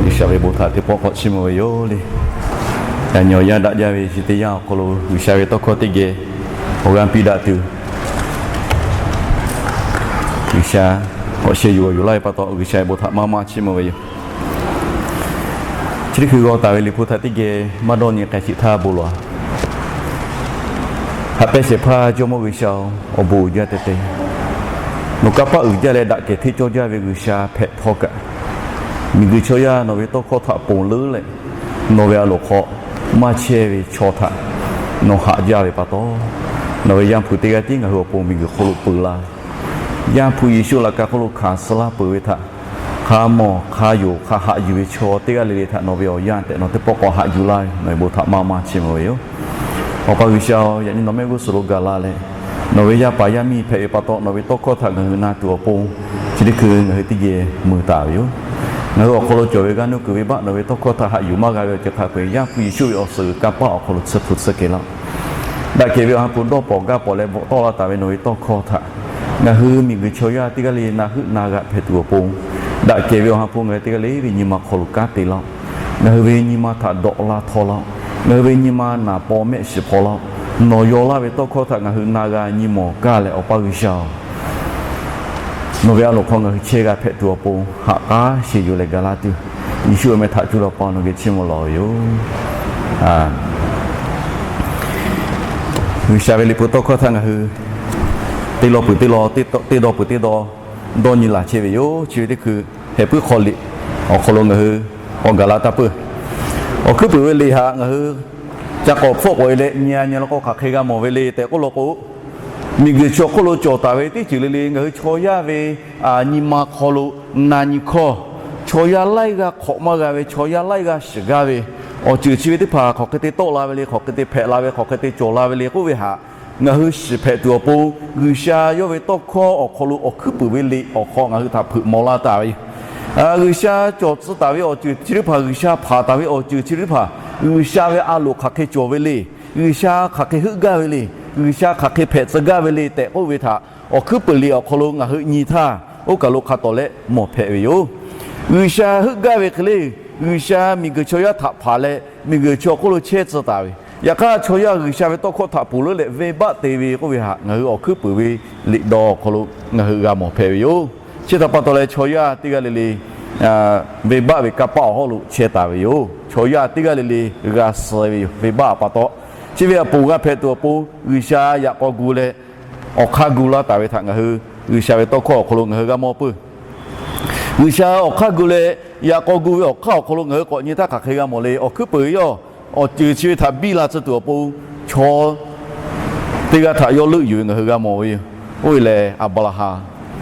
G'uiˬsha ve bon htaꞈ teˇ pawˆ k'awꞈ chiˇ mvuh ve yoˬ le. Yaꞈ nyi awˬ yanˇ daꞈ jaˇ ve chi teˇ yanˇ awˬ hk'aw lo G'uiˬsha ve tawˇ hkawˇ teˇ geh awˬ g'aˇ piˇ daꞈ tuˬ, G'uiˬsha k'awꞈ sheh yuˬ awˬ yuˬ laˇ ve pa taw, G'uiˬsha ve bon htaꞈ maˇ maˇ chiˇ mvuh ve yoˬ. Chi teˇ hkui g'aw taˍ ve Liꞈ hpu htaꞈ teˇ geh maˇ dawˇ nyi k'ai sheˍ htaˇ bon lawˬ-a. Haꞈ pehnˇ shehˍ hpaˇ Jawˇmawˇ G'uiˬsha-oˬ, awˬ bon uiˍ jaˇ te te. Nawˬ kanˇ paˆ uiˍ jaˇ leh daꞈ kehˬ hteˇ cawˇ jaˇ ve G'uiˬsha hpehꞈ htawˇ kaꞈ, miˬguiˬ chaw yaˇ nawˬ ve tawˇ hkawˇ htaꞈ ponˬ leuˉ leh, nawˬ ve a loˍ hk'aw maˇ chehˇ ve chaw htaꞈ nawˬ haꞈ jaˇ ve pa taw, nawˬ ve Yaˇ hpu teˇ g'aˇ tiˉ ngaˬ hui awˬ pon miˬguiˬ hk'oˆ lo peuˬ laˇ ve. Yaˇ hpu Yeˍsuˆ laꞈ ka hk'oˆ lo hkanˍ suh laˇ peuˬ ve htaꞈ hk'a mawˬ hk'a yonˍ hk'a haꞈ yuˬ ve chaw teˇ g'aˇ le le htaꞈ nawˬ ve awˬ yanˇ tehꞈ nawˬ teˇ pawˆ k'awꞈ haꞈ yuˬ laˇ ve nawˬ ve bon htaꞈ maˇ maˇ chiˇ mvuh ve yoˬ. Awˬ pa G'uiˬsha-oˬ, yaꞈ nyi nawˬ mehˆ g'uˇ suhˍ lo gaˬ la leh, nawˬ ve yaˇ paˍ yaˇ miˇ hpehꞈ ve pa taw, nawˬ ve tawˇ hkawˇ htaꞈ ngaˬ hui na tuˬ awˬ pon, chi teˇ hkui ngaˬ hui teˇ geh mui taˍ ve yoˬ. Ngaˬ hui awˬ hk'aw lo cawˬ ve g'aˇ nuˇ kuiˬ venˇbaˆ nawˬ ve tawˇ hkawˇ htaꞈ haꞈ yuˬ maˇ g'a ve awˬ ceuˬ hk'a peu-eˬ Yaˇ hpu Yeˍsuˆ ve awˬ suhˍ kanˇ paˆ awˬ hk'aw lo tsuhˇ hpu tsuhˇ kehˬ laˇ-oˆ. Daꞈ kehˬ ve awˬ ha hpu dawˇ pawnˍ gaˇ pawnˍ leh bvuhꞈ tawˆ la taˍ ve nawˬ ve tawˇ hkawˇ htaꞈ ngaˬ hui miˬguiˬ chaw yaˇ teˇ g'aˇ le na heuˆ na g'a hpehꞈ tuˬ awˬ pon, daꞈ kehˬ ve awˬ ha hpu ngaˬ hui teˇ g'aˇ le ve nyi ma hk'aw lo kanˉ te laˇ-oˆ. Ngaˬ hui ve nyi ma htaꞈ dawꞈ la htawˇ laˇ-oˆ. Ngaˬ hui ve nyi ma naˍ paw mehˆ shiˍ hpaw laˇ-oˆ. Nawˬ yaw laˇ ve tawˇ hkawˇ htaꞈ ngaˬ hui na g'a nyi mawˬ kaˇ leh, Awˬ pa G'uiˬsha-oˬ, nawˬ ve a loˍ hk'aw ngaˬ hui chehˇ g'a hpehꞈ tuˬ awˬ pon haꞈ k'aˉ sheˍ yuˬ leh gaˬ laˇ tuˬ, Yeˍsuˆ ve meh htaꞈ cuˇ leh Awˬ pa nawˬ geh chiˇ mvuh lawˬ ve yoˬ. G'uiˬsha ve Liꞈ hpu tawˇ hkawˇ htaꞈ ngaˬ hui teˇ law peuˬ teˇ law, teˇ dawˇ peuˬ teˇ dawˇ dawˇ nyi laˬ chehˇ ve yoˬ. Chi ve teˇ hkui hehꞈ puiˉ hk'aw liꞈ awˬ hk'aw lo ngaˬ hui k'awꞈ gaˬ la taˇ peuˬ. Awˬ hkuiˉ puiˍ ve liꞈ htaꞈ ngaˬ hui ca k'awꞈ hpfuhˆ k'oꞈ e leh nyi a nyi law k'o hk'aˬ hk'e g'a mawˬ ve le tehꞈ k'oˆ law k'o, miˬguiˬ chaw hk'oˆ lo cawˬ taˍ ve teˇ ceuˬ le le ngaˬ hui chaw yaˇ ve nyi ma hk'aw lo na nyi hkawˇ, chaw yaˇ laiˉ g'aˇ hk'awꞈ maˇ g'a ve, chaw yaˇ laiˉ g'aˇ shiˍ gaˇ ve awˬ ceuˬ chi ve teˇ hpaˍ hk'aˬ hk'e te tawˆ la ve le, hk'aˬ hk'e te hpehꞈ la ve, hk'aˬ hk'e te cawˬ la ve le k'oˆ ve htaꞈ ngaˬ hui shiˍ hpehꞈ tuˬ awˬ pon, G'uiˬsha yawˇ ve tawˇ hkawˇ awˬ hk'aw lo awˬ hkuiˉ puiˍ ve liꞈ awˬ hk'aw ngaˬ hui htaꞈ hpeuꞈ maw laˇ taˍ ve yoˬ. G'uiˬsha cawˬ tcuh taˍ ve awˬ ceuˬ chi teˇ hpaˍ, G'uiˬsha hpanˍ taˍ ve awˬ ceuˬ chi teˇ hpaˍ, G'uiˬsha ve a loˍ hk'aˬ hk'e cawˬ ve le, G'uiˬsha hk'aˬ hk'e heuˆ gaˇ ve le, G'uiˬsha hk'aˬ hk'e hpehꞈ tcuh gaˇ ve le tehꞈ k'oˆ ve htaꞈ awˬ hkuiˉ puiˍ liꞈ awˬ hk'aw lo ngaˬ hui nyi htaˇ, oˇ kaˬ lo hk'a tawˍ leh mawˬ hpehꞈ ve yoˬ. G'uiˬsha heuˆ gaˇ ve hk'e le, G'uiˬsha miˬguiˬ chaw yaˇ htaꞈ hpanˍ leh miˬguiˬ chaw hk'oˆ lo chehˇ tcuh taˍ ve, yaꞈ hk'aˇ chaw yaˇ G'uiˬsha ve tawˇ hkawˇ htaꞈ ponˬ leuˉ leh venˇbaˆ te ve k'oˆ ve htaꞈ ngaˬ hui awˬ hkuiˉ puiˍ ve liꞈ dawˇ awˬ hk'aw lo ngaˬ hui g'a mawˬ hpehꞈ ve yoˬ. Chi htaꞈ pa taw leh chaw yaˇ teˇ g'aˇ le le venˇbaˆ ve kanˇ paˆ awˬ hawˉ lo chehˇ taˍ ve yoˬ. Chaw yaˇ teˇ g'aˇ le le g'a suh ve yoˬ. Venˇbaˆ pa taw, chi ve awˬ ponˬ g'a hpehꞈ tuˬ awˬ pon G'uiˬsha yaꞈ k'aw gu leh awˬ hk'aˇ gu laˇ taˍ ve htaꞈ ngaˬ hui G'uiˬsha ve tawˇ hkawˇ awˬ hk'aw lo ngaˬ hui g'a mawˬ peuˬ. G'uiˬsha awˬ hk'aˇ gu leh yaꞈ k'aw gu ve awˬ hk'aˇ awˬ hk'aw lo ngaˬ hui k'awꞈ nyi htaˇ hk'aˬ hk'e g'a mawˬ le. Awˬ hkuiˉ puiˍ yawˇ awˬ ceuˬ chi ve htaꞈ biˇ la tcuh tuˬ awˬ pon, chaw teˇ g'aˇ htaꞈ yawˇ leuˆ yuˬ ve ngaˬ hui g'a mawˬ ve yoˬ. Oˇ ve lehˬ, Aˍbraˍhanˍ,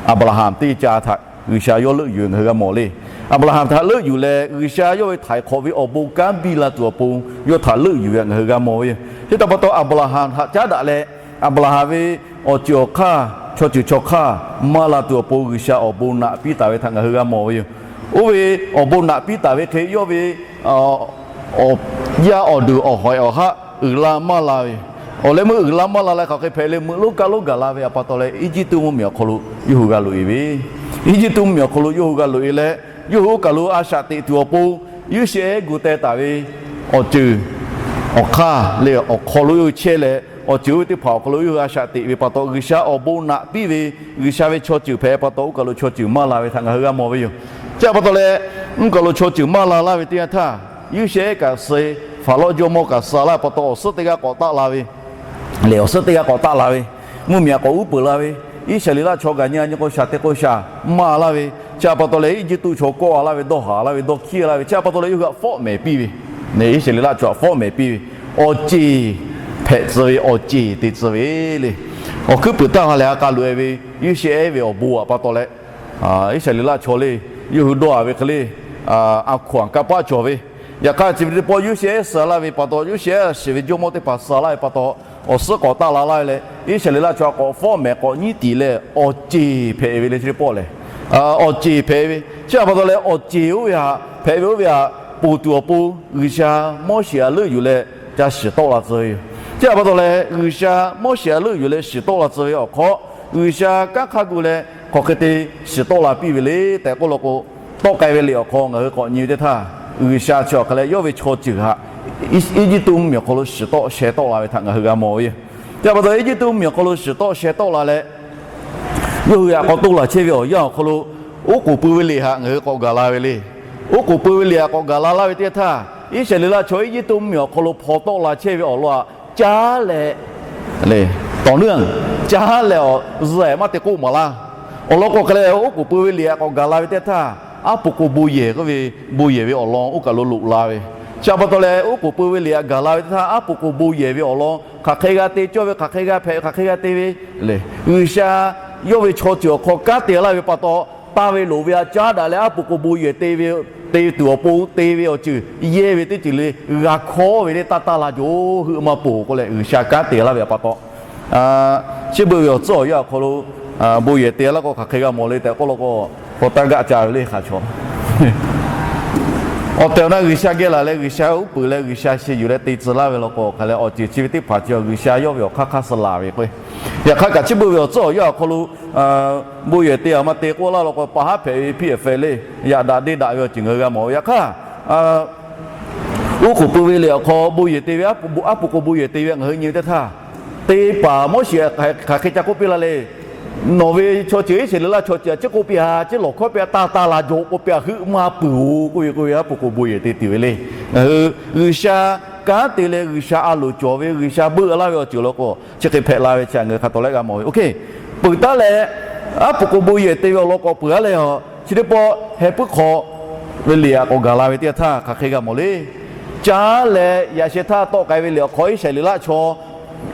Aˍbraˍhanˍ teˇ ca htaꞈ G'uiˬsha yawˇ leuˆ yuˬ ve ngaˬ hui g'a mawˬ le. Aˍbraˍhanˍ htaꞈ leuˆ yuˬ leh G'uiˬsha yawˇ ve htaiˍ hk'awꞈ ve awˬ bon kanˉ biˇ la tuˬ awˬ pon yawˇ htaꞈ leuˆ yuˬ ve ngaˬ hui g'a mawˬ ve yoˬ. Chi htaꞈ pa taw, Aˍbraˍhanˍ htaꞈ caˉ daꞈ leh, Aˍbraˍhanˍ ve awˬ ceuˬ awˬ hk'aˇ, chaw ceuˬ chaw hk'aˇ maˇ la tuˬ awˬ pon G'uiˬsha awˬ bon naꞈ piˇ taˍ ve htaꞈ ngaˬ hui g'a mawˬ ve yoˬ. Oˇ ve awˬ bon naꞈ piˇ taˍ ve hk'e yawˇ ve awˬ yaˇ awˬ duˬ awˬ hawehꞈ awˬ haˉ uiˍ la maˇ la ve yoˬ. Awˬ leh meuˇ uiˍ la maˇ la leh hk'aˬ hk'e hpehꞈ le, meuꞈ lonˉ kaˇ lonˉ gaˬ la ve awˬ pa taw leh, Eˇjiˇtuꞈ mvuhˇmiˬ awˬ hk'aw lo yawˇ hui g'a loꞈ e ve, Eˇjiˇtuꞈ mvuhˇmiˬ awˬ hk'aw lo yawˇ hui g'a loꞈ e leh, yawˇ hui oˇ kaˬ lo a shaꞈ teꞈ tuˬ awˬ pon, Yoˇsehꞈ gu teh taˍ ve awˬ ceuˬ awˬ hk'aˇ leh awˬ hk'aw lo yawˇ hui chehˇ leh, awˬ ceuˬ oˇ ve teˇ hpaˍ awˬ hk'aw lo yawˇ hui a shaꞈ teꞈ ve pa taw, G'uiˬsha awˬ bon naꞈ piˇ ve G'uiˬsha ve chaw ceuˬ hpehꞈ pa taw, oˇ kaˬ lo chaw ceuˬ maˇ la ve htaꞈ ngaˬ hui g'a mawˬ ve yoˬ. Chi htaꞈ pa taw leh, oˇ kaˬ lo chaw ceuˬ maˇ la laˇ ve teˇ yanˇ htaˇ, Yoˇsehꞈ kaꞈ suh, Hpaˍrawˇ jawˇmawˇ kaꞈ suh laˇ ve pa taw, awˬ suhˉ teˇ g'aˇ k'awꞈ taˆ la ve, lehˬ awˬ suhˉ teˇ g'aˇ k'awꞈ taˆ la ve, mvuhˇmiˬ aꞈ k'awꞈ uˉ peunˍ la ve, Iˉsaˍreˍlaˆ chaw gaˬ nyi a nyi k'o shaˍ te k'o shaˍ maˇ laˇ ve, chi htaꞈ pa taw leh Eˇjiˇtuꞈ chaw kawˆ a laˇ ve, dawˇ haˍ laˇ ve, dawˇ hkiˇ laˇ ve, chi htaꞈ pa taw leh yawˇ hui htaꞈ fawˆ mehˍ piˇ ve, Iˉsaˍreˍlaˆ chaw htaꞈ fawˆ mehˍ piˇ ve, awˬ ceˬ hpehꞈ tcuh ve, awˬ ceˬ te tcuh ve le. Awˬ hkuiˉ puiˍ taˇ ha lehˬ, a k'a loꞈ e ve Yoˇsehꞈ ve awˬ bon aꞈ pa taw leh, Iˉsaˍreˍlaˆ chaw le, yawˇ hui dawˇ haˍ ve hk'e le, a hkoˍ aꞈ kanˇ paˆ cawˬ ve, yaꞈ hk'aˇ chi ve teˇ pawˆ Yoˇsehꞈ suh laˇ ve pa taw, Yoˇsehꞈ shiˍ ve jawˇmawˇ teˇ hpaˍ suh laˇ ve pa taw, awˬ suhˉ k'awꞈ taˆ la laˇ ve leh, Iˉsaˍreˍlaˆ chaw k'awꞈ fawˆ mehˍ k'awꞈ nyiˉ tiˍ leh awˬ ceˬ hpehꞈ ve le. Chi teˇ pawˆ lehˬ, awˬ ceˬ hpehꞈ ve, chi htaꞈ pa taw leh awˬ ceˬ oˇ ve htaꞈ hpehꞈ ve oˇ ve htaꞈ ponˬ tuˬ awˬ pon G'uiˬsha Moˉseˍ htaꞈ leuˆ yuˬ leh ca shiˍ tawˆ la tcuh ve yoˬ. Chi htaꞈ pa taw leh G'uiˬsha Moˉseˍ htaꞈ leuˆ yuˬ leh shiˍ tawˆ la tcuh ve awˬ hk'aw, G'uiˬsha kanˉ hk'aˇ gu leh hk'aˬ hk'e te shiˍ tawˆ la piˇ ve le tehꞈ k'oˆ law k'o, tawˆ k'ai ve liꞈ awˬ hk'aw ngaˬ hui k'awꞈ nyi ve teˇ htaˇ, G'uiˬsha chi awˬ hk'a leh yawˇ ve chaw ceuˬ htaꞈ Eˇjiˇtuꞈ mvuhˇmiˬ awˬ hk'aw lo shiˍ tawˆ sheh tawˆ la ve htaꞈ ngaˬ hui g'a mawˬ ve yoˬ. Chi htaꞈ pa taw Eˇjiˇtuꞈ mvuhˇmiˬ awˬ hk'aw lo shiˍ tawˆ sheh tawˆ la leh, yawˇ hui htaꞈ k'awꞈ to laˬ chehˇ ve awˬ yanˇ awˬ hk'aw lo, oˉ k'oˍ pui ve liꞈ htaꞈ ngaˬ hui k'awꞈ gaˬ la ve le. Oˉ k'oˍ pui ve liꞈ htaꞈ k'awꞈ gaˬ la laˇ ve teˇ htaˇ, Iˉsaˍreˍlaˆ chaw Eˇjiˇtuꞈ mvuhˇmiˬ awˬ hk'aw lo hpaw tawˆ la chehˇ ve awˬ lawn htaꞈ caˉ leh, le, tawˍ nuˇ caˉ leh awˬ zuhꞈ maˇ te k'oˆ maˍ laˇ. Awˬ lawn k'o hk'e leh, oˉ k'oˍ pui ve liꞈ htaꞈ k'awꞈ gaˬ la ve teˇ htaˇ, aˉ poꞈ k'o bon yehˬ k'oˆ ve bon yehˬ ve awˬ lawn oˇ kaˬ lo loꞈ la ve. Chi htaꞈ pa taw leh, oˉ k'oˍ pui ve liꞈ htaꞈ gaˬ la ve teˇ htaˇ, aˉ poꞈ k'o bon yehˬ ve awˬ lawn hk'aˬ hk'e g'a te cawˇ ve, hk'aˬ hk'e g'a hpehꞈ ve, hk'aˬ hk'e g'a te ve le. G'uiˬsha yawˇ ve chaw ceuˬ awˬ hk'aw kanˉ te laˇ ve pa taw, taˇ ve loˍ ve htaꞈ caˉ daꞈ leh aˉ poꞈ k'o bon yehˬ te ve, te tuˬ awˬ pon te ve awˬ ceuˬ yehˇ ve teˇ ceuˬ le, g'a hkawˉ ve le, taˇ taˇ la jaw, heuˆ maˇ poˬ k'oˆ leh G'uiˬsha kanˉ te laˇ ve pa taw, chi beuꞈ ve awˬ tcuhˉ awˬ yanˇ awˬ hk'aw lo bon yehˬ te laˇ k'o hk'aˬ hk'e g'a mawˬ le tehꞈ k'oˆ law k'o, k'awꞈ taˇ gaˆ ca ve le hk'a chaw. Awˬ tehˬ awˬ na G'uiˬsha geh laˬ leh G'uiˬsha uˉ peunˍ leh G'uiˬsha sheh yuˬ leh te tcuh laˇ ve law k'o hk'a leh, awˬ ceuˬ chi ve teˇ hpaˍ chi G'uiˬsha yawˇ ve awˬ hk'aˇ hk'aˇ suh laˬ ve k'o, yaꞈ hk'aˇ kaꞈ chi beuꞈ ve awˬ tcuhˉ awˬ yanˇ awˬ hk'aw lo bon yehˬ te a maˇ te k'oˆ laˇ law k'o, pa haˉ hpehꞈ ve piˇ ehˍ fehꞈ le, yaꞈ daꞈ deˇ daꞈ ve awˬ ceuˬ ngaˬ hui g'a mawˬ ve. Yaꞈ hk'aˇ, oˉ k'oˍ pui ve liꞈ awˬ hk'aw bon yehˬ te ve, aˉ poꞈ k'o bon yehˬ te ve ngaˬ hui nyi ve teˇ htaˇ, te paˍ Moˉseˍ hk'aˬ hk'e ca k'oˆ piˇ la le. Nawˬ ve chaw ceuˬ Iˉsaˍreˍlaˆ chaw ceuˬ htaꞈ chi k'oˆ piˇ a, chi lawˬ hkawˉ piˇ a, taˇ taˇ la jaw k'oˆ piˇ a, heuˆ maˇ peuˬ-oˬ k'oˆ ve k'oˆ ve, aˉ poꞈ k'o bon yehˬ te tuˬ ve le. Ngaˬ hui G'uiˬsha kanˉ te leh G'uiˬsha a loˍ cawˬ ve, G'uiˬsha beuˆ laˇ ve awˬ ceuˬ law k'o, chi hk'e hpehꞈ la ve chi ngaˬ hui hk'a tawˍ leh g'a mawˬ ve. Oˇ hk'e, peuˬ taˉ leh, aˉ poꞈ k'o bon yehˬ te ve awˬ lawn k'awꞈ peuˬ a leh, chi teˇ pawˆ heh puiˉ hk'aw ve liꞈ htaꞈ k'awꞈ gaˬ la ve teˇ htaˇ hk'aˬ hk'e g'a mawˬ le. Caˉ leh yaꞈ sheh htaˇ tawˆ k'ai ve liꞈ awˬ hk'aw Iˉsaˍreˍlaˆ chaw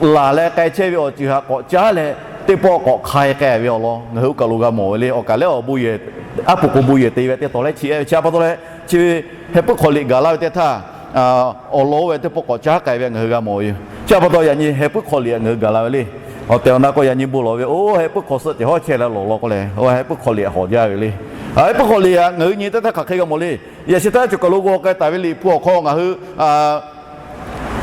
laˬ leh k'ai chehˇ ve awˬ ceuˬ htaꞈ k'awꞈ caˉ leh, teˇ pawˆ k'awꞈ hk'ai k'ai ve awˬ lawn ngaˬ hui oˇ kaˬ lo g'a mawˬ ve le. Awˬ kaˬ lehˬ awˬ bon yehˬ, aˉ poꞈ k'o bon yehˬ te ve teˇ tawˍ leh chi e ve chi a pa taw leh, chi ve heh puiˉ hk'aw liꞈ gaˬ laˇ ve teˇ htaˇ, awˬ lawn oˇ ve teˇ pawˆ k'awꞈ caˉ k'ai ve ngaˬ hui g'a mawˬ ve yoˬ. Chi a pa taw yaꞈ nyi heh puiˉ hk'aw liꞈ ngaˬ hui gaˬ la ve le. Awˬ tehˬ awˬ na k'o yaꞈ nyi bon lawˬ ve, oˇ heh puiˉ hk'aw suhˆ cehˬ hawˉ chehˇ leh lawˬ law k'o leh, oˇ heh puiˉ hk'aw liꞈ hawˍ jaˇ ve le. Heh puiˉ hk'aw liꞈ htaꞈ ngaˬ hui nyi teˇ htaˇ hk'aˬ hk'e g'a mawˬ le. Yaꞈ sheh htaˇ cawˬ kaˬ lo g'aw k'ai taˍ ve liꞈ hpu awˬ hk'aw ngaˬ hui hk'aˬ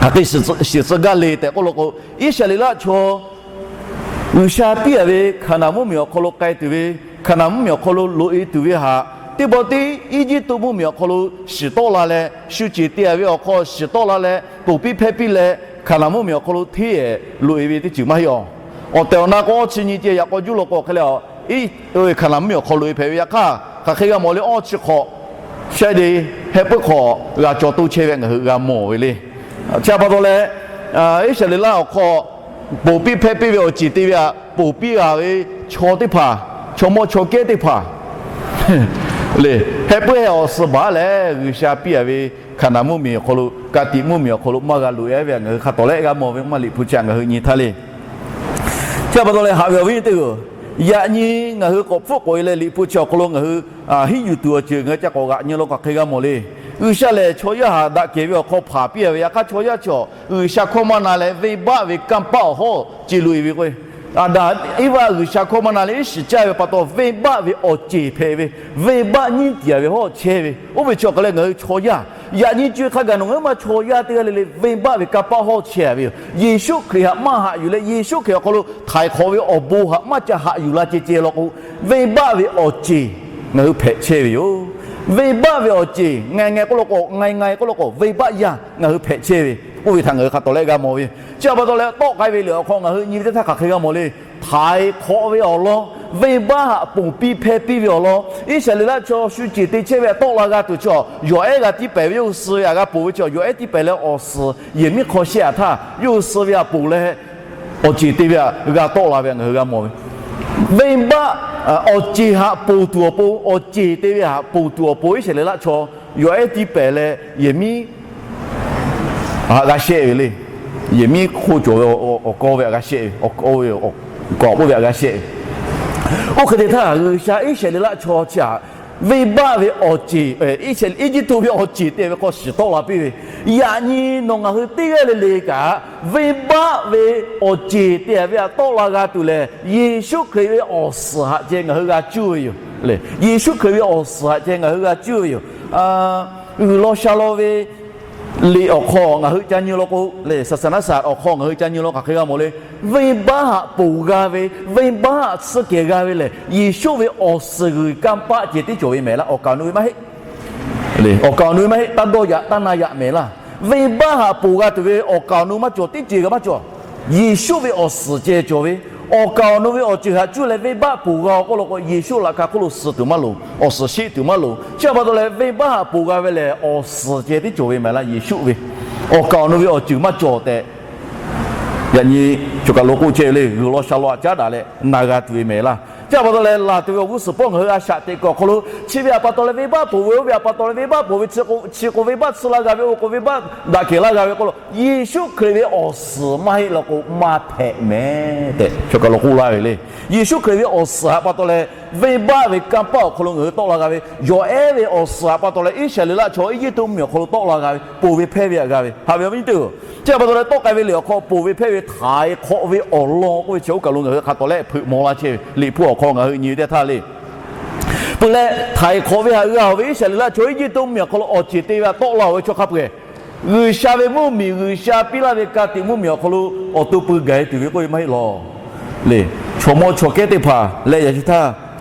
hk'e shiˍ tcuh gaˇ le tehꞈ k'oˆ law k'o, Iˉsaˍreˍlaˆ chaw G'uiˬsha piˇ a ve Hkaˍnanˍ mvuhˇmiˬ awˬ hk'aw lo k'ai tuˬ ve, Hkaˍnanˍ mvuhˇmiˬ awˬ hk'aw lo loꞈ e tuˬ ve htaꞈ teˇ pawˆ tiˉ Eˇjiˇtuꞈ mvuhˇmiˬ awˬ hk'aw lo shiˍ tawˆ la leh, shu ceˬ te a ve awˬ hk'aw shiˍ tawˆ la leh, ponˬ piˇ hpehˇ piˇ leh, Hkaˍnanˍ mvuhˇmiˬ awˬ hk'aw lo hteˇ ehˍ loꞈ e ve teˇ ceuˬ maˇ heˆ awˬ. Awˬ tehˬ awˬ na k'o awˇ chi nyi ceh yaꞈ k'aw juˇ law k'o hk'e leh, Hkaˍnanˍ mvuhˇmiˬ awˬ hk'aw loꞈ e hpehꞈ ve yaꞈ hk'aˇ, hk'aˬ hk'e g'a mawˬ le, awˇ chi hk'awꞈ shai de heh puiˉ hk'aw g'a caw toˇ chehˇ ve ngaˬ hui g'a mawˬ ve le. Chi a pa taw leh, Iˉsaˍreˍlaˆ awˬ hk'aw ponˬ piˇ hpehˇ piˇ ve awˬ ceˬ te ve htaꞈ ponˬ piˇ g'a ve chaw teˇ hpaˍ, chaw mawˇ chaw kehˉ teˇ hpaˍ le, heh puiˉ heh awˬ suh baˬ leh G'uiˬsha piˇ a ve Hkaˍnanˍ mvuhˇmiˬ awˬ hk'aw lo, ka tiꞈ mvuhˇmiˬ awˬ hk'aw lo maˇ g'a loꞈ e ve ngaˬ hui hk'a tawˍ leh g'a mawˬ ve maˇ liꞈ hpu chi ngaˬ hui nyi htaˇ le. Chi a pa taw leh haꞈ ve awˬ viˉ teˇ hpaˍ-oˬ, yaꞈ nyi ngaˬ hui k'awꞈ hpfuhˆ k'awꞈ e leh liꞈ hpu chi awˬ hk'aw lo ngaˬ hui hiˉ yuˬ tuˬ awˬ ceuˬ ngaˬ hui ca k'awꞈ g'aꞈ nyi law k'o hk'aˬ hk'e g'a mawˬ le. G'uiˬsha lehˬ chaw yaˇ htaꞈ daꞈ kehˬ ve awˬ hk'aw hpanˍ piˇ a ve yaꞈ hk'aˇ, chaw yaˇ chi venˇbaˆ ve kanˇ paˆ awˬ hawˉ ceˬ loꞈ e ve k'o, Aˍdanˍ Eˇvaˆ G'uiˬsha hkawˇ maˇ na leh iˉ shiˍ caˇ ve pa taw, venˇbaˆ ve awˬ ceˬ hpehꞈ ve, venˇbaˆ nyiˉ tiˍ a ve hawˉ chehˇ ve, oˇ ve chi awˬ hk'aw leh ngaˬ hui chaw yaˇ yaꞈ nyi co e hk'a gaˬ nawˬ ngaˬ hui maˇ chaw yaˇ teˇ g'aˇ le le venˇbaˆ ve kanˇ paˆ hawˉ chehˇ a ve yoˬ. Yeˍsuˆ Hkriꞈ htaꞈ maˇ haꞈ yuˬ leh, Yeˍsuˆ Hkriꞈ awˬ hk'aw lo htaiˍ hk'awꞈ ve awˬ bon htaꞈ maˇ ca haꞈ yuˬ la ceh ceh law k'o, venˇbaˆ ve awˬ ceˬ ngaˬ hui hpehꞈ chehˇ ve yoˬ. Venˇbaˆ ve awˬ ceˬ ngaˬ ngaˬ k'oˆ law k'o, ngaˬ ngaˬ k'oˆ law k'o, venˇbaˆ yaˇ ngaˬ hui hpehꞈ chehˇ ve Oˇ ve htaꞈ ngaˬ hui hk'a tawˍ leh g'a mawˬ ve. Chi htaꞈ pa taw leh, tawˆ k'ai ve liꞈ awˬ hk'aw ngaˬ hui nyi ve teˇ htaˇ hk'aˬ hk'e g'a mawˬ le. Htaiˍ hk'awꞈ ve awˬ lawn, venˇbaˆ haꞈ ponˬ piˇ hpehˇ piˇ ve awˬ lawn, Iˉsaˍreˍlaˆ chaw shu ceˬ te chehˇ ve htaꞈ tawˆ la g'a tuˬ chi, yawˬ ehˉ g'a tiˇ pehˍ ve yawˇ hui suh ve htaꞈ g'a ponˬ ve chi, yawˬ ehˉ tiˇ pehˍ leh awˬ suhˍ yehˬ miˉ hk'aw shehˆ htaˇ yawˇ hui suh ve htaꞈ ponˬ leh, awˬ ceˬ te ve htaꞈ g'a tawˆ la ve htaꞈ ngaˬ hui g'a mawˬ ve. Venˇbaˆ, awˬ ceˬ haꞈ ponˬ tuˬ awˬ pon, awˬ ceˬ te ve haꞈ ponˬ tuˬ awˬ pon Iˉsaˍreˍlaˆ chaw yawˬ ehˉ tiˇ pehˍ leh yehˬ miˉ htaꞈ g'a shehˆ ve le. Yehˬ miˉ hk'oˆ cawˬ ve awˬ kawˇ ve htaꞈ g'a shehˆ ve, awˬ kawˇ ve awˬ kawˍ k'oˆ ve htaꞈ g'a shehˆ ve. Oˇ hk'e te htaˇ, G'uiˬsha Iˉsaˍreˍlaˆ chaw chi htaꞈ venˇbaˆ ve awˬ ceˬ, Iˉsaˍreˍlaˆ, Eˇjiˇtuꞈ ve awˬ ceˬ te ve hk'aw shiˍ tawˆ la piˇ ve. Yaꞈ nyi nawˬ ngaˬ hui teˇ g'aˇ le le kaꞈ, venˇbaˆ ve awˬ ceˬ te ve htaꞈ tawˆ la g'a tuˬ lehˬ, Yeˍsuˆ Hkriꞈ ve awˬ suhˍ htaꞈ ceh ngaˬ hui g'a cuˇ ve yoˬ. Yeˍsuˆ Hkriꞈ ve awˬ suhˍ htaꞈ ceh ngaˬ hui g'a cuˇ ve yoˬ. G'uiˬ law sha law ve liꞈ awˬ hk'aw ngaˬ hui ca nyi law k'o le, saˍsaˍnaˆ saˍ awˬ hk'aw ngaˬ hui ca nyi law hk'aˬ hk'e g'a mawˬ le. Venˇbaˆ haꞈ ponˬ g'a ve, venˇbaˆ haꞈ tsuhˇ kehˬ g'a ve lehˬ, Yeˍsuˆ ve awˬ suhˍ g'uiˬ kanˇ paˆ ceh tiˉ cawˬ ve mehˍ laˇ. Awˬ kaˍ awˬ nu ve maˇ heˆ. Awˬ kaˍ awˬ nu ve maˇ heˆ, taˇ dawˇ yaꞈ taˇ na yaꞈ mehˍ laˇ. Venˇbaˆ haꞈ ponˬ g'a tuˬ ve awˬ kaˍ awˬ nu maˇ cawˬ, teˇ ceuˬ kaꞈ maˇ cawˬ. Yeˍsuˆ ve awˬ suhˍ ceh cawˬ ve, awˬ kaˍ awˬ nu ve awˬ ceuˬ haꞈ cuˇ leh venˇbaˆ ponˬ g'a-oˬ k'oˆ law k'o, Yeˍsuˆ laꞈ ka hk'oˆ lo suh tuˬ maˇ loˍ, awˬ suhˍ sheˆ tuˬ maˇ loˍ. Chi htaꞈ pa taw leh, venˇbaˆ haꞈ ponˬ g'a ve lehˬ, awˬ suhˍ ceh tiˉ cawˬ ve mehˍ laˇ. Yeˍsuˆ ve awˬ kaˍ awˬ nu ve awˬ ceuˬ maˇ cawˬ tehꞈ, yaꞈ nyi choˬ kaˬ lo k'oˆ chehˇ ve le. G'uiˬ law sha law htaꞈ caˉ daꞈ leh na g'a tuˬ ve mehˍ laˇ. Chi htaꞈ pa taw leh, laˬ tuˬ ve awˬ g'uˇ suhˍ pawˆ ngaˬ hui a shaꞈ teꞈ kuiˬ awˬ hk'aw lo, chi ve htaꞈ pa taw leh venˇbaˆ ponˬ ve, oˇ ve htaꞈ pa taw leh venˇbaˆ ponˬ ve, chi k'o venˇbaˆ tsuhˇ laˇ g'a ve, oˇ k'o venˇbaˆ daꞈ kehˬ laˇ g'a ve k'oˆ law, Yeˍsuˆ Hkriꞈ ve awˬ suhˍ maˇ heˆ law k'o, maˇ hpehꞈ mehˍ tehꞈ choˬ kaˬ lo k'oˆ laˇ ve le. Yeˍsuˆ Hkriꞈ ve awˬ suhˍ htaꞈ pa taw leh, venˇbaˆ ve kanˇ paˆ awˬ hk'aw lo ngaˬ hui tawˆ la g'a ve, yawˬ ehˉ ve awˬ suhˍ htaꞈ pa taw leh Iˉsaˍreˍlaˆ chaw Eˇjiˇtuꞈ mvuhˇmiˬ awˬ hk'aw lo tawˆ la g'a ve, ponˬ ve hpehˇ ve htaꞈ g'a ve, haꞈ ve awˬ viˉ nyi teˇ-oˬ. Chi htaꞈ pa taw leh, tawˆ k'ai ve liꞈ awˬ hk'aw ponˬ ve hpehˇ ve htaiˍ hk'awꞈ ve awˬ lawn k'oˆ ve chi oˇ kaˬ lo ngaˬ hui hk'a tawˍ leh hpeuꞈ maw laˇ chehˇ ve. Liꞈ hpu awˬ hk'aw ngaˬ hui nyi ve teˇ htaˇ le, peuˬ leh htaiˍ hk'awꞈ ve htaꞈ g'a-oˬ ve, Iˉsaˍreˍlaˆ chaw Eˇjiˇtuꞈ mvuhˇmiˬ awˬ hk'aw lo awˬ ceˬ te ve htaꞈ tawˆ la-oˬ ve chaw hk'a peu-eˬ, G'uiˬsha ve mvuhˇmiˬ, G'uiˬsha piˇ laˇ ve ka tiꞈ mvuhˇmiˬ awˬ hk'aw lo awˬ to pui gaˬ-e tuˬ ve k'oˆ ve maˇ heˆ law. Le, chaw mawˇ chaw kehˉ teˇ hpaˍ leh yaꞈ chi htaˇ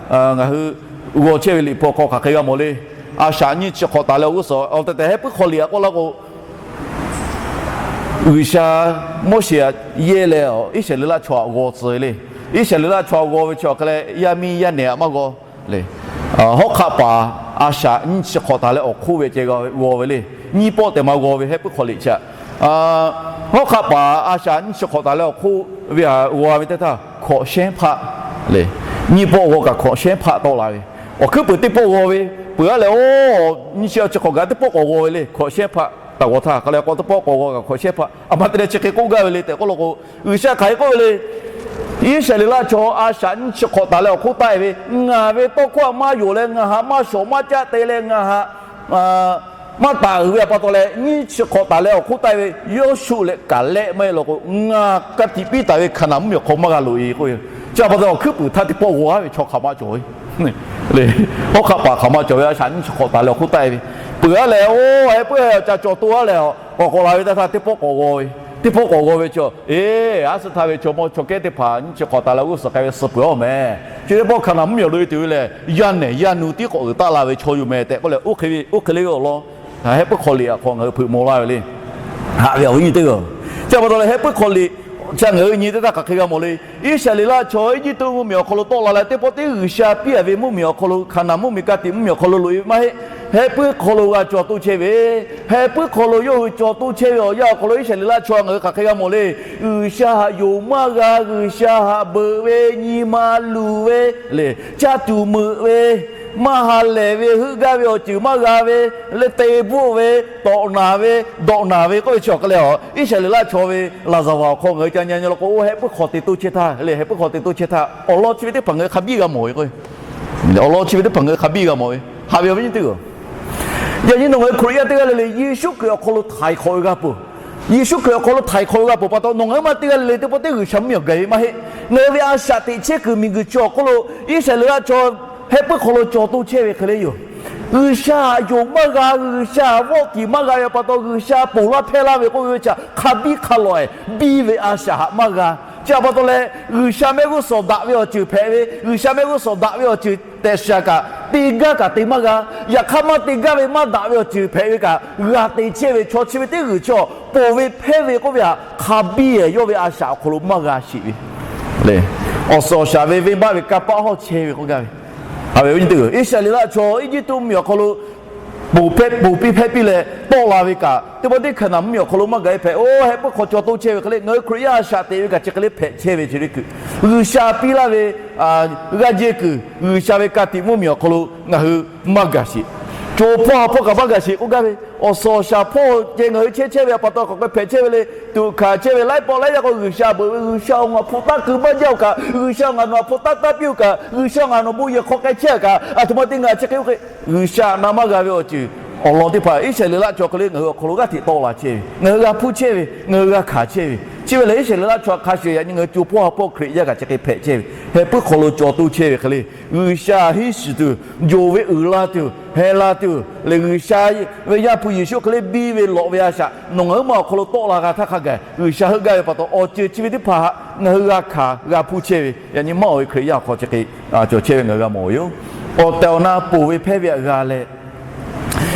ngaˬ hui g'aw chehˇ ve liꞈ hpu awˬ hk'aw hk'aˬ hk'e g'a mawˬ le. A shaꞈ nyiˇ chi hk'awꞈ taˍ leh awˬ g'uˇ suhˍ awˬ tehˬ tehˬ Hehˉ puiˉ hk'aw liꞈ htaꞈ k'oˆ laˇ k'o, G'uiˬsha Moˉseˍ htaꞈ yehˇ leh Iˉsaˍreˍlaˆ chaw htaꞈ g'aw tcuh ve le. Iˉsaˍreˍlaˆ chaw htaꞈ g'aw ve chi awˬ hk'e leh, yaˇ miˇ yaˇ nehˬ htaꞈ maˇ g'aw le. Hawˉ hk'aˆ paˍ a shaꞈ nyiˇ chi hk'awꞈ taˍ leh awˬ hk'oˆ ve ceh g'aw ve le. Nyiˇ pawˆ tehꞈ maˇ g'aw ve Hehˉ puiˉ hk'aw liꞈ chi htaꞈ, hawˉ hk'aˆ paˍ a shaꞈ nyiˇ chi hk'awꞈ taˍ leh awˬ hk'oˆ ve htaꞈ g'aw ve teˇ htaˇ, hkawꞈ shehnˉ hpaˆ le. Nyiˇ pawˆ g'aw kaꞈ hkawꞈ shehnˉ hpaˆ tawˆ la ve. Awˬ hkuiˉ puiˍ teˇ pawˆ g'aw ve, peuˬ-a lehˬ, oˇ nyiˇ chi chi hk'awꞈ gaˬ teˇ pawˆ k'awꞈ g'aw ve le, hkawꞈ shehnˉ hpaˆ taˍ g'aw htaˇ hk'a leh k'o teˇ pawˆ k'awꞈ g'aw kaꞈ hkawꞈ shehnˉ hpaˆ. A ma te leh chi hk'e k'oˆ gaˇ ve le tehꞈ k'oˆ law k'o, G'uiˬsha hk'aˬ hk'e k'oˆ ve le. Iˉsaˍreˍlaˆ chaw a shaꞈ nyiˇ chi hk'awꞈ taˍ leh awˬ hk'oˆ taˆ-e ve, ngaˬ ve tawˇ hkawˇ htaꞈ maˇ yonˍ leh ngaˬ htaꞈ maˇ shawˍ maˇ caˆ te leh ngaˬ htaꞈ maˇ taˍ uiˍ ve htaꞈ pa taw leh, nyiˇ chi hk'awꞈ taˍ leh awˬ hk'oˆ taˆ-e ve Yoˇshuˆ leh Kaˍlehˆ maˇ heˆ law k'o, ngaˬ ka tiꞈ piˇ taˍ ve Hkaˍnanˍ mvuhˇmiˬ awˬ hk'aw maˇ g'a loꞈ-e k'oˆ ve. Chi htaꞈ pa taw awˬ hkuiˉ puiˍ htaˇ teˇ pawˆ g'aw-a ve chaw hk'aˬ ma cawˬ ve le. Hawˉ hk'aˆ paˍ hk'aˬ ma cawˬ ve a shaꞈ nyiˇ chi hk'awꞈ taˍ leh awˬ hk'oˆ taˆ-e ve, peuˬ-a lehˬ, oˇ Hehˉ puiˉ htaꞈ ca cawˬ to-a lehˬ, k'awꞈ k'awꞈ la ve teˇ htaˇ teˇ pawˆ k'awꞈ g'aw ve, teˇ pawˆ k'awꞈ g'aw ve chi, eˬ, a suh htaˇ ve chaw mawˇ chaw kehˉ teˇ hpaˍ nyiˇ chi hk'awꞈ taˍ leh awˬ g'uˇ suhˍ k'ai ve suh peuˬ-a mehˍ. Chi teˇ pawˆ Hkaˍnanˍ mvuhˇmiˬ awˬ lo-e tuˬ ve lehˬ, yaˇ nehˬ yaˇ nu tiˉ k'awꞈ uiˍ taˆ la ve chaw yoˬ mehˍ tehꞈ k'oˆ leh, oˇ hk'e le ve awˬ lawn Hehˉ puiˉ hk'aw liꞈ awˬ hk'aw ngaˬ hui hpeuꞈ maw laˇ ve le. Haꞈ ve awˬ viˉ nyi teˇ-oˬ. Chi htaꞈ pa taw leh Hehˉ puiˉ hk'aw liꞈ chi ngaˬ hui nyi teˇ htaˇ hk'aˬ hk'e g'a mawˬ le. Iˉsaˍreˍlaˆ chaw Eˇjiˇtuꞈ mvuhˇmiˬ awˬ hk'aw lo tawˆ la leh teˇ pawˆ teˇ G'uiˬsha piˇ-a ve mvuhˇmiˬ awˬ hk'aw lo, Hkaˍnanˍ mvuhˇmiˬ ka tiꞈ mvuhˇmiˬ awˬ hk'aw lo loꞈ-e ve maˇ heˆ. Hehˉ puiˉ hk'aw lo g'a cawˬ to chehˇ ve, Hehˉ puiˉ hk'aw lo yawˇ hui cawˬ to chehˇ ve awˬ yanˇ awˬ hk'aw lo Iˉsaˍreˍlaˆ chaw ngaˬ hui hk'aˬ hk'e g'a mawˬ le. G'uiˬsha htaꞈ yonˍ maˇ g'a, G'uiˬsha htaꞈ beuꞈ ve, nyi ma luˬ ve le, caˇ tuˬ meuꞈ ve, maˇ ha lehˬ ve, heuˆ gaˇ ve awˬ ceuˬ maˇ g'a ve, leh te bvuhˆ ve, tawꞈ naˬ ve, dawꞈ naˬ ve k'oˆ ve chi awˬ hk'e leh, Iˉsaˍreˍlaˆ chaw ve laˍzaˍvaˍ awˬ hk'aw ngaˬ hui ca nyi nyi law k'o, oˇ Hehˉ puiˉ hk'aw te to chehˇ htaˇ le, Hehˉ puiˉ hk'aw te to chehˇ htaˇ, awˬ lawn chi ve teˇ hpaˍ ngaˬ hui hk'a biˇ g'a mawˬ ve k'o, awˬ lawn chi ve teˇ hpaˍ ngaˬ hui hk'a biˇ g'a mawˬ ve, haꞈ ve awˬ viˉ nyi teˇ-oˬ. Yaꞈ nyi nawˬ ngaˬ hui Hkriꞈ yaˇ teˇ g'aˇ le le Yeˍsuˆ Hkriꞈ awˬ hk'aw lo htaiˍ hk'awꞈ ve g'a peuˬ. Yeˍsuˆ Hkriꞈ awˬ hk'aw lo htaiˍ hk'awꞈ ve g'a peuˬ pa taw, nawˬ ngaˬ hui maˇ teˇ g'aˇ le le teˇ pawˆ teˇ G'uiˬsha mvuhˇmiˬ awˬ gaˬ ve maˇ heˆ. Ngaˬ hui ve a shaꞈ teꞈ chehˇ kuiˬ miˬguiˬ chi awˬ hk'oˆ lo Iˉsaˍreˍlaˆ chaw Hehˉ puiˉ hk'aw lo cawˬ to chehˇ ve hk'e le yoˬ. G'uiˬsha htaꞈ yonˍ maˇ g'a, G'uiˬsha htaꞈ vawˆ tiˍ maˇ g'a ve pa taw, G'uiˬsha ponˬ laˇ hpehˇ laˇ ve k'oˆ ve chi htaꞈ hk'a biˇ hk'a lawꞈ-e biˇ ve a shaꞈ haꞈ maˇ g'a. Chi htaꞈ pa taw leh, G'uiˬsha mehˆ g'uˇ suhˍ daꞈ ve awˬ ceuˬ hpehꞈ ve, G'uiˬsha mehˆ g'uˇ suhˍ daꞈ ve awˬ ceuˬ tehꞈ shaˍ kaꞈ, te gaˇ kaꞈ te maˇ g'a. Yaꞈ hk'aˇ maˇ te gaˇ ve maˇ daꞈ ve awˬ ceuˬ hpehꞈ ve kaꞈ g'a te chehˇ ve chaw chi ve teˇ g'uiˬ chi awˬ ponˬ ve hpehˇ ve k'oˆ ve htaꞈ hk'a biˇ yawˇ ve a shaꞈ awˬ hk'aw lo maˇ g'a sheˍ ve le. Awˬ suhˍ awˬ shaˍ ve venˇbaˆ ve kanˇ paˆ hawˇ chehˇ ve k'oˆ gaˇ ve, haꞈ ve awˬ viˉ nyi teˇ hpaˍ-oˬ, Iˉsaˍreˍlaˆ chaw Iˉjiˇtuꞈ mvuhˇmiˬ awˬ hk'aw lo ponˬ hpehˇ, ponˬ piˇ hpehˇ piˇ leh tawˆ la ve kaꞈ, teˇ pawˆ teˇ Hkaˍnanˍ mvuhˇmiˬ awˬ hk'aw lo maˇ gaˬ-e hpehꞈ. Oˇ heh puiˉ hk'aw caw toˇ chehˇ ve hk'e le, ngaˬ hui Hkriꞈ yaˇ a shaꞈ teꞈ ve kaꞈ chi hk'e le hpehꞈ chehˇ ve chi teˇ hkui, G'uiˬsha piˇ laˇ ve g'aˇ jehˇ kuiˬ, G'uiˬsha ve ka tiꞈ mvuhˇmiˬ awˬ hk'aw lo ngaˬ hui maˇ gaˬ sheˍ. Co hpawˇ ha hpawˇ kaꞈ maˇ gaˬ sheˍ k'oˆ gaˇ ve, awˬ suhˍ awˬ shaˍ hpawˇ ceh ngaˬ hui chehˇ chehˇ ve a pa taw hk'aˬ hk'e hpehꞈ chehˇ ve le. Tuꞈ hkanˍ chehˇ ve laiˉ pawˆ laiˉ yaˇ k'o G'uiˬsha beuꞈ ve, G'uiˬsha ngaˬ hpu taˇ keu maˇ jaˇ-oˬ kaꞈ, G'uiˬsha ngaˬ nawˬ hpu taˇ taˇ piˇ-oˬ kaꞈ, G'uiˬsha ngaˬ nawˬ bon yehˬ hk'aw k'ai chehˇ-a kaꞈ, aˬ htoꞈ ma te ngaˬ chi hk'e oˇ hk'e, G'uiˬsha na maˇ g'a ve awˬ ceuˬ awˬ lawn teˇ hpaˍ Iˉsaˍreˍlaˆ chaw hk'e le ngaˬ hui awˬ hk'aw lo g'aˇ hteꞈ tawˆ la chehˇ ve, ngaˬ hui g'a hpuˇ chehˇ ve, ngaˬ hui g'a hkanˍ chehˇ ve, chi ve lehˬ Iˉsaˍreˍlaˆ chaw hk'a shuˍ yaꞈ nyi ngaˬ hui co hpawˇ ha hpawˇ Hkriꞈ yaˇ kaꞈ chi hk'e hpehꞈ chehˇ ve, heh puiˉ hk'aw lo caw toˇ chehˇ ve hk'e le, G'uiˬsha hiˉ shiˍ tuˬ, yonˍ ve uiˍ la tuˬ, heh la tuˬ lehˬ, G'uiˬsha ve Yaˇ hpu Yeˍsuˆ hk'e le biˇ ve lawꞈ ve a shaꞈ nawˬ ngaˬ huiˉ ma awˬ hk'aw lo tawˆ la g'a htaˇ hk'a gaˬ G'uiˬsha heuˆ gaˇ ve pa taw, awˬ ceuˬ chi ve teˇ hpaˍ htaꞈ ngaˬ hui g'a hkanˍ g'a hpuˇ chehˇ ve, yaꞈ nyi maˇ oˬ ve Hkriꞈ yaˇ awˬ hk'aw chi hk'e cawˬ chehˇ ve ngaˬ hui g'a mawˬ ve yoˬ. Awˬ tehˬ awˬ na ponˬ ve hpehˇ ve htaꞈ g'a leh,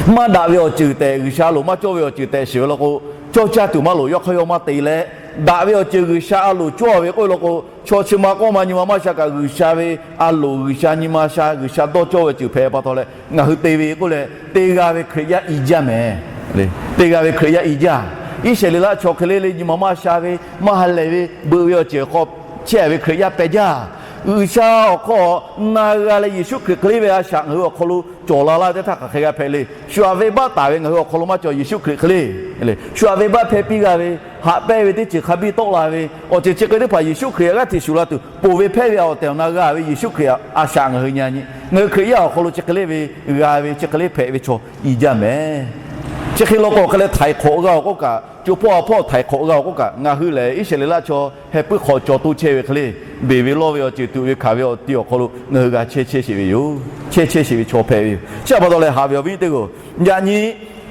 maˇ daꞈ ve awˬ ceuˬ tehꞈ, G'uiˬsha a loˍ maˇ cawˇ ve awˬ ceuˬ tehꞈ shiˍ ve law k'o, cawˇ caˇ tuˬ maˇ loˍ, yawˇ hk'aˇ yawˇ maˇ te leh, daꞈ ve awˬ ceuˬ G'uiˬsha a loˍ cawˇ ve k'oˆ ve law k'o, chaw chi ma k'awˇ ma nyi ma maˇ sha kaꞈ G'uiˬsha ve a loˍ, G'uiˬsha nyi ma sha, G'uiˬsha dawˇ cawˇ ve ceuˬ hpehꞈ pa taw leh ngaˬ hui te ve k'oˆ leh, te g'a ve Hkriꞈ yaˇ i jaˇ mehˍ. Te g'a ve Hkriꞈ yaˇ i jaˇ. Iˉsaˍreˍlaˆ chaw hk'e le le nyi ma maˇ sha ve, maˇ ha lehˬ ve, beuꞈ ve awˬ ceuˬ awˬ hk'aw chehˇ ve Hkriꞈ yaˇ pehˬ jaˇ. G'uiˬsha awˬ hk'aw na g'a leh Yeˍsuˆ Hkriꞈ hk'e le ve a shaꞈ ngaˬ hui awˬ hk'aw lo cawˬ la laˇ ve teˇ htaˇ hk'aˬ hk'e g'a hpehꞈ le. Shu aꞈ venˇbaˆ taˍ ve ngaˬ hui awˬ hk'aw lo maˇ cawˬ, Yeˍsuˆ Hkriꞈ hk'e le, shu aꞈ venˇbaˆ hpehˇ piˇ g'a ve, haꞈ pehnˇ ve teˇ ceuˬ hk'a biˇ tawˆ la ve, awˬ ceuˬ chi hk'e teˇ hpaˍ Yeˍsuˆ Hkriꞈ g'aˇ hteꞈ shuˍ la tuˬ ponˬ ve hpehˇ ve awˬ tehˬ awˬ na g'a ve Yeˍsuˆ Hkriꞈ a shaꞈ ngaˬ hui nyi nyi, ngaˬ hui Hkriꞈ yaˇ awˬ hk'aw lo chi hk'e le ve g'a ve, chi hk'e le hpehꞈ ve chaw i jaˇ mehˍ. Chi hk'e law k'o, hk'e leh htaiˍ hk'awꞈ g'a-oˬ k'oˆ kaꞈ, co hpawˇ ha hpawˇ htaiˍ hk'awꞈ g'a-oˬ k'oˆ kaꞈ, ngaˬ hui lehˬ Iˉsaˍreˍlaˆ chaw heh puiˉ hk'aw caw toˇ chehˇ ve hk'e le, beˬ ve lawˇ ve awˬ ceuˬ, tuꞈ ve hkanˍ ve awˬ ti awˬ hk'aw lo ngaˬ hui g'a chehˇ chehˇ sheˍ ve yoˬ. Chehˇ chehˇ sheˍ ve chaw hpehꞈ ve yoˬ. Chi htaꞈ pa taw leh haꞈ ve awˬ viˉ teˇ g'aˇ, yaꞈ nyi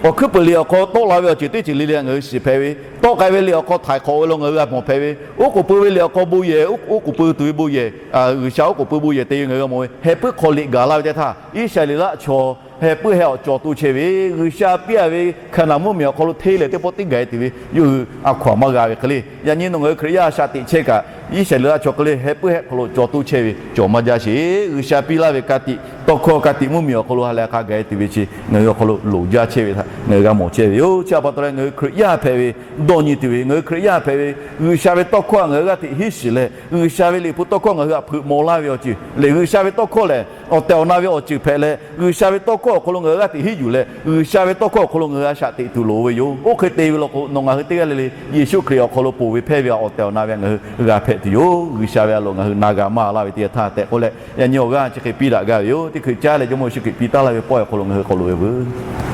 awˬ hkuiˉ puiˍ liꞈ awˬ hk'aw tawˆ la ve awˬ ceuˬ teˇ ceuˬ le le ngaˬ hui shiˍ hpehꞈ ve, tawˆ k'ai ve liꞈ awˬ hk'aw htaiˍ hk'awꞈ ve law ngaˬ hui g'a mawˬ hpehꞈ ve, oˉ k'oˍ pui ve liꞈ awˬ hk'aw bon yehˬ, oˉ k'oˍ pui tuˬ ve bon yehˬ, G'uiˬsha oˉ k'oˍ pui bon yehˬ te ve ngaˬ hui g'a mawˬ ve, heh puiˉ hk'aw liꞈ gaˬ la ve teˇ htaˇ, Iˉsaˍreˍlaˆ chaw heh puiˉ heh awˬ caw toˇ chehˇ ve, G'uiˬsha piˇ-a ve Hkaˍnanˍ mvuhˇmiˬ awˬ hk'aw lo hteˇ lehˬ teˇ pawˆ tiˉ gaˬ-e tuˬ ve yawˇ hui a hkaw-anˬ maˇ g'a ve hk'e le. Yaꞈ nyi nawˬ ngaˬ hui Hkriꞈ yaˇ a shaꞈ teꞈ chehˇ kaꞈ, Iˉsaˍreˍlaˆ chaw hk'e le heh puiˉ heh hk'aw lo caw toˇ chehˇ ve cawˬ maˇ jaˇ sheˍ. G'uiˬsha piˇ laˇ ve ka tiꞈ tawˇ hkawˇ, ka tiꞈ mvuhˇmiˬ awˬ hk'aw lo ha leh hk'a gaˬ-e tuˬ ve chi ngaˬ hui awˬ hk'aw lo loˍ jaˇ chehˇ ve htaꞈ ngaˬ hui g'a mawˬ chehˇ ve yoˬ. Chi htaꞈ pa taw leh ngaˬ hui Hkriꞈ yaˇ hpehꞈ ve dawˇ nyi tuˬ ve, ngaˬ hui Hkriꞈ yaˇ hpehꞈ ve G'uiˬsha ve tawˇ hkawˇ htaꞈ ngaˬ hui g'aˇ hteꞈ hiˉ shiˍ leh, G'uiˬsha ve liꞈ hpu tawˇ hkawˇ ngaˬ hui htaꞈ hpeuꞈ maw laˇ ve awˬ ceuˬ lehˬ, G'uiˬsha ve tawˇ hkawˇ lehˬ awˬ tehˬ awˬ na ve awˬ ceuˬ hpehꞈ leh, G'uiˬsha ve tawˇ hkawˇ awˬ hk'aw lo ngaˬ hui g'aˇ hteꞈ hiˉ yuˬ leh, G'uiˬsha ve tawˇ hkawˇ awˬ hk'aw lo ngaˬ hui a shaꞈ teꞈ tuˬ loˍ ve yoˬ. Oˇ hk'e te ve law k'o, nawˬ ngaˬ hui teˇ g'aˇ le le Yeˍsuˆ Hkriꞈ awˬ hk'aw lo ponˬ ve hpehˇ ve awˬ tehˬ awˬ na ve ngaˬ hui g'a hpehꞈ tuˬ yoˬ. G'uiˬsha ve a loˍ ngaˬ hui na g'a maˇ laˇ ve teˇ yanˇ htaˇ tehꞈ k'oˆ leh, yaꞈ nyi awˬ g'aˇ chi hk'e piˇ daꞈ gaˇ ve yoˬ. Teˇ hkui caˉ leh Jawˇmawˇ Yeˍsuˆ Hkriꞈ piˇ taˉ laˇ ve pawehˇ awˬ hk'aw lo ngaˬ hui k'awꞈ loꞈ e veuˬ